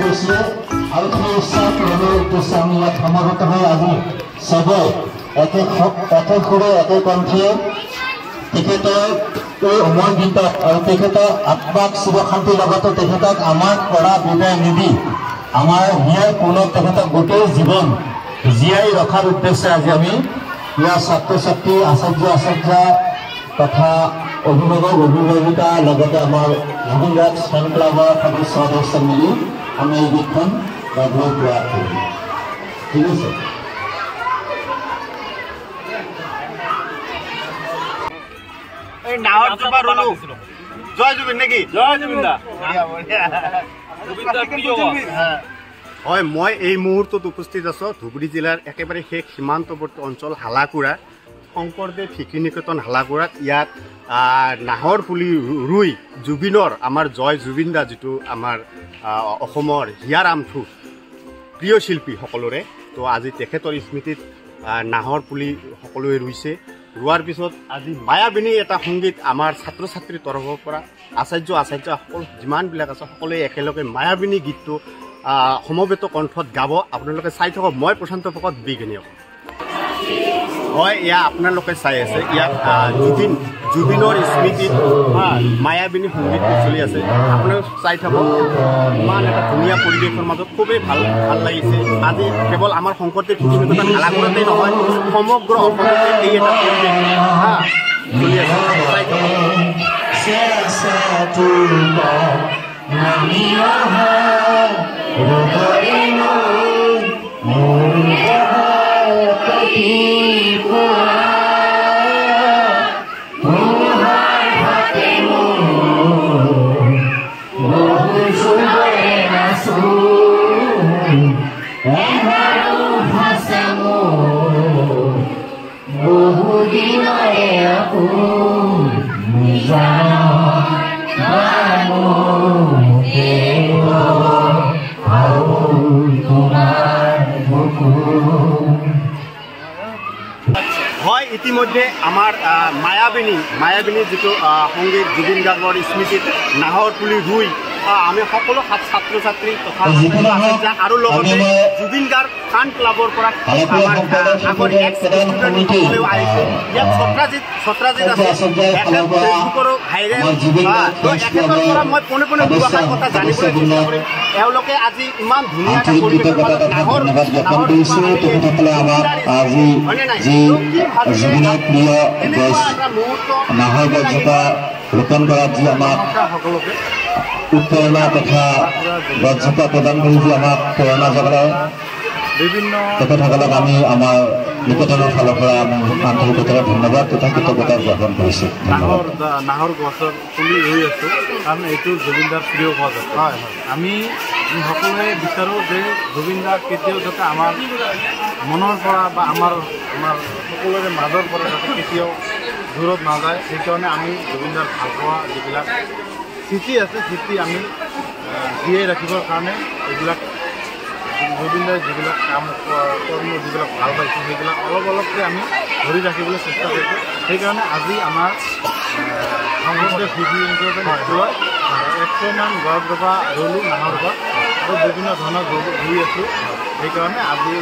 গৈছিলে আৰু সেই ইচ্ছা পূৰণৰ উদ্দেশ্যে আমি ইয়াত সমাগত হৈ আজি চবে একে একে সুৰে একে কণ্ঠে তেখেতৰ এই অমৰ গীতক আৰু তেখেতৰ আত্মাক চিৰশান্তিৰ লগতে তেখেতক আমাৰ পৰা বিদায় নিদি আমাৰ হিয়াৰ কোণত তেখেতক গোটেই জীৱন জীয়াই ৰখাৰ উদ্দেশ্যে আজি আমি ইয়াৰ ছাত্ৰ ছাত্ৰী, আচাৰ্য আচাৰ্য তথা অভিভাৱক অভিভাৱিকা লগতে আমাৰ জুবিন গাৰ্গ ফেন ক্লাবৰ সদস্য সদস্য মিলি আমি এই গীতখন গাবলৈ প্ৰয়াস কৰিম। ঠিক আছে। জয় জুবিন নেকি? জয় জুবিন দা। হয়, মই এই মুহূৰ্তত উপস্থিত আছোঁ ধুবুৰী জিলাৰ একেবাৰে শেষ সীমান্তৱৰ্তী অঞ্চল হালাকুৰা, শংকৰদেৱ শিশু নিকেতন হালাকুৰাত। ইয়াত নাহৰ পুলি ৰুই জুবিনৰ, আমাৰ জয় জুবিন দা যিটো আমাৰ অসমৰ হিয়াৰ আমঠু প্ৰিয় শিল্পী সকলোৰে, তো আজি তেখেতৰ স্মৃতিত নাহৰ পুলি সকলোৱে ৰুইছে। ৰোৱাৰ পিছত আজি মায়াবিনী এটা সংগীত আমাৰ ছাত্ৰ ছাত্ৰীৰ তৰফৰ পৰা আচাৰ্য আচাৰ্য সকলো যিমানবিলাক আছে সকলোৱে একেলগে মায়াবিনী গীতটো সমবেত কণ্ঠত গাব। আপোনালোকে চাই থাকক। মই প্ৰশান্ত ভকত, বিজ্ঞানী। হয়, এয়া আপোনালোকে চাই আছে ইয়াত জুবিনৰ স্মৃতিত মায়াবিনী সংগীতটো চলি আছে। আপোনালোকে চাই থাকক। ইমান এটা ধুনীয়া পৰিৱেশৰ মাজত খুবেই ভাল ভাল লাগিছে। আজি কেৱল আমাৰ শংকৰদেৱ শিশু নিকেতন হালাকুৰাতেই নহয়, সমগ্ৰ অসমতে এই এটা পৰিৱেশ চলি আছে। চাই থাকক। হয়, ইতিমধ্যে আমাৰ মায়াবিনী যিটো সংগীত জুবিন গাৰ্গৰ স্মৃতিত নাহৰ পুলি ৰুই আমি সকলো ছাত্ৰ ছাত্ৰী তথা আৰু লগতে জুবিন গাৰ্গ ফেন ক্লাবৰ পৰা আমাৰ আগৰ এক্স ষ্টুডেণ্টসকলেও আহিছে। ইয়াত সত্ৰাজিত আছে, এখেত ফেচবুকৰো ভাইৰেল। তো এখেতৰ পৰা মই পোনে পোনে দুআষাৰ কথা জানিবলৈ চেষ্টা কৰিম। এওঁলোকে আজি ইমান ধুনীয়া এটা পৰিৱেশৰ মাজত নাহৰ হয়নে নাই, জুবিনৰ প্ৰিয় গছ নাহৰ গছজোপা ৰোপণ কৰাত যি আমাক উৎপ্ৰেৰণা তথা গছজোপা প্ৰদান কৰি যি আমাক প্ৰেৰণা যোগালে, তেখেতসকলক আমি আমাৰ নিকেতনৰ ফালৰ পৰা আমি আন্তৰিকতাৰে ধন্যবাদ তথা কৃতজ্ঞতা জ্ঞাপন কৰিছোঁ। ধন্যবাদ। নাহৰ গছৰ পুলি ৰুই আছোঁ কাৰণ এইটো জুবিনদাৰ প্ৰিয় গছ আছে। হয় হয়, আমি সকলোৱে বিচাৰোঁ যে জুবিন দা কেতিয়াও যাতে আমাৰ মনৰ পৰা বা আমাৰ আমাৰ সকলোৰে মাজৰ পৰা যাতে কেতিয়াও দূৰত নাযায়। সেইকাৰণে আমি জুবিনদাৰ ভাল পোৱা যিবিলাক স্মৃতি আছে, স্মৃতি আমি জীয়াই ৰাখিবৰ কাৰণে এইবিলাক জুবিনদাৰ যিবিলাক কাম কৰ্ম যিবিলাক ভাল পাইছোঁ সেইবিলাক অলপ অলপকৈ আমি ধৰি ৰাখিবলৈ চেষ্টা কৰিছোঁ। সেইকাৰণে আজি আমাৰ শংকৰদেৱ শিশু নিকেতন স্কুলত 100মান গছজোপা ৰুলোঁ, নাহৰ গছ আৰু বিভিন্ন ধৰণৰ ৰুই আছোঁ। সেইকাৰণে আজি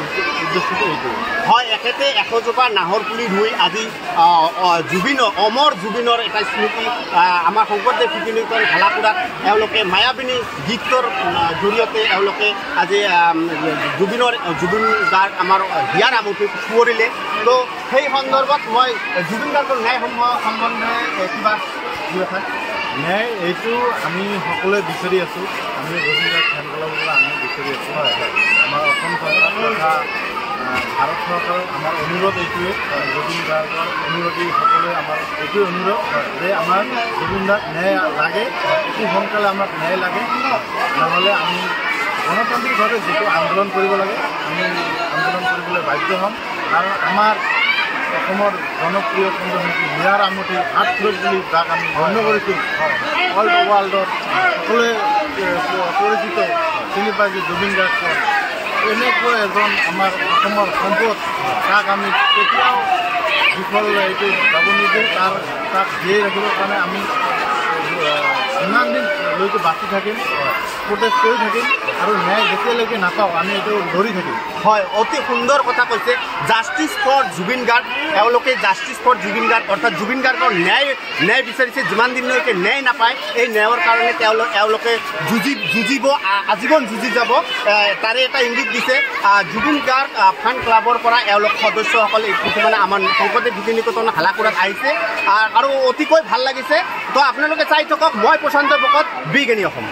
উদ্দেশ্যটো এইটো। হয়, এখেতে 100জোপা নাহৰ পুলি ৰুই আজি জুবিনৰ, অমৰ জুবিনৰ এটা স্মৃতি আমাৰ শংকৰদেৱ শিশু নিকেতন হালাকুৰাত এওঁলোকে মায়াবিনী গীতটোৰ জৰিয়তে এওঁলোকে আজি জুবিন গাৰ্গ আমাৰ হিয়াৰ আমঠু সুঁৱৰিলে। তো সেই সন্দৰ্ভত মই জুবিন গাৰ্গৰ ন্যায় সম্বন্ধে কিবা ন্যায় এইটো আমি সকলোৱে বিচাৰি আছোঁ। আমি জুবিন গাৰ্গ ফেন ক্লাবৰ পৰা আমি বিচাৰি আছোঁ। হয় হয়, আমাৰ অসম চৰকাৰ তথা ভাৰত চৰকাৰৰ আমাৰ অনুৰোধ এইটোৱে, জুবিন গাৰ্গৰ অনুৰাগী সকলোৱে আমাৰ এইটোৱে অনুৰোধ যে আমাৰ জুবিন দাক ন্যায় লাগে, অতি সোনকালে আমাক ন্যায় লাগে। নহ'লে আমি গণতান্ত্ৰিকভাৱে যিটো আন্দোলন কৰিব লাগে আমি আন্দোলন কৰিবলৈ বাধ্য হ'ম। কাৰণ আমাৰ অসমৰ জনপ্ৰিয় কণ্ঠশিল্পী হিয়াৰ আমঠি হাৰ্টথ্ৰব বুলি যাক আমি গণ্য কৰিছোঁ, অল ৱৰ্ল্ডত সকলোৱে পৰিচিত চিনি পায় যে জুবিন গাৰ্গ এনেকুৱা এজন আমাৰ অসমৰ সম্পদ, তাক আমি কেতিয়াও বিফল এইটো যাব নিদিওঁ। তাক জীয়াই ৰাখিবৰ কাৰণে আমি যিমান দিনলৈকে বাচি থাকিম প্ৰটেষ্ট কৰি থাকিম আৰু ন্যায় যেতিয়ালৈকে নাপাওঁ আমি এইটো লৰি থাকিম। হয়, অতি সুন্দৰ কথা কৈছে। জাষ্টিছ ফৰ জুবিন গাৰ্গ, এওঁলোকে জাষ্টিছ ফৰ জুবিন গাৰ্গ অৰ্থাৎ জুবিন গাৰ্গৰ ন্যায় বিচাৰিছে। যিমান দিনলৈকে ন্যায় নাপায় এই ন্যায়ৰ কাৰণে এওঁলোকে যুঁজিব, আজীৱন যুঁজি যাব, তাৰে এটা ইংগিত দিছে। জুবিন গাৰ্গ ফেন ক্লাবৰ পৰা এওঁলোক সদস্যসকল কিছুমানে আমাৰ শংকৰদেৱ শিশু নিকেতন হালাকুৰাত আহিছে আৰু অতিকৈ ভাল লাগিছে। তো আপোনালোকে চাই থাকক। মই প্ৰশান্ত ভকত, বিজ্ঞানী অসম।